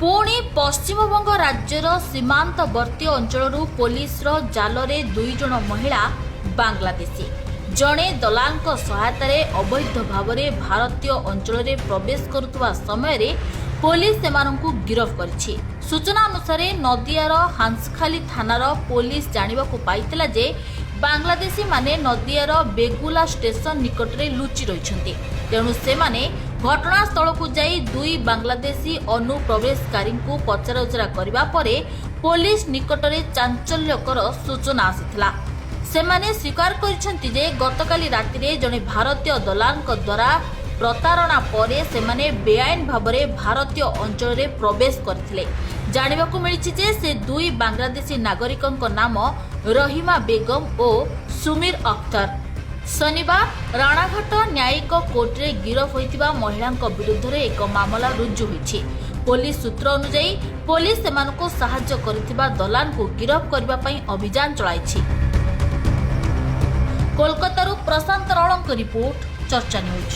ପୁଣି ପଶ୍ଚିମବଙ୍ଗ ରାଜ୍ୟର ସୀମାନ୍ତବର୍ତ୍ତୀ ଅଞ୍ଚଳରୁ ପୋଲିସର ଜାଲରେ 2 ଜଣ ମହିଳା ବାଂଲାଦେଶୀ। ଜଣେ ଦଲାଲଙ୍କ ସହାୟତାରେ ଅବୈଧ ଭାବରେ ଭାରତୀୟ ଅଞ୍ଚଳରେ ପ୍ରବେଶ କରୁଥିବା ସମୟରେ ପୋଲିସ ସେମାନଙ୍କୁ ଗିରଫ କରିଛି। ସୂଚନା ଅନୁସାରେ, ନଦିଆର ହାଂସଖାଲି ଥାନାର ପୋଲିସ ଜାଣିବାକୁ ପାଇଥିଲା ଯେ ବାଂଲାଦେଶୀମାନେ ନଦିଆର ବେଗୁଲା ଷ୍ଟେସନ ନିକଟରେ ଲୁଚି ରହିଛନ୍ତି। ତେଣୁ ସେମାନେ ଘଟଣାସ୍ଥଳକୁ ଯାଇ ଦୁଇ ବାଂଲାଦେଶୀ ଅନୁପ୍ରବେଶକାରୀଙ୍କୁ ପଚରାଉଚରା କରିବା ପରେ ପୋଲିସ ନିକଟରେ ଚାଞ୍ଚଲ୍ୟକର ସୂଚନା ଆସିଥିଲା। ସେମାନେ ସ୍ୱୀକାର କରିଛନ୍ତି ଯେ ଗତକାଲି ରାତିରେ ଜଣେ ଭାରତୀୟ ଦଲାଲଙ୍କ ଦ୍ୱାରା ପ୍ରତାରଣା ପରେ ସେମାନେ ବେଆଇନ ଭାବରେ ଭାରତୀୟ ଅଞ୍ଚଳରେ ପ୍ରବେଶ କରିଥିଲେ। ଜାଣିବାକୁ ମିଳିଛି ଯେ ସେ ଦୁଇ ବାଂଲାଦେଶୀ ନାଗରିକଙ୍କ ନାମ ରହିମା ବେଗମ ଓ ସୁମିର ଅଖତର। ଶନିବାର ରାଣାଘାଟ ନ୍ୟାୟିକ କୋର୍ଟରେ ଗିରଫ ହୋଇଥିବା ମହିଳାଙ୍କ ବିରୁଦ୍ଧରେ ଏକ ମାମଲା ରୁଜୁ ହୋଇଛି। ପୋଲିସ ସୂତ୍ର ଅନୁଯାୟୀ, ପୋଲିସ ସେମାନଙ୍କୁ ସାହାଯ୍ୟ କରିଥିବା ଦଲାଲଙ୍କୁ ଗିରଫ କରିବା ପାଇଁ ଅଭିଯାନ ଚଳାଇଛି। କୋଲକାତାରୁ ପ୍ରଶାନ୍ତ ରଳଙ୍କ ରିପୋର୍ଟ, ଚର୍ଚ୍ଚା ନ୍ୟୁଜ୍।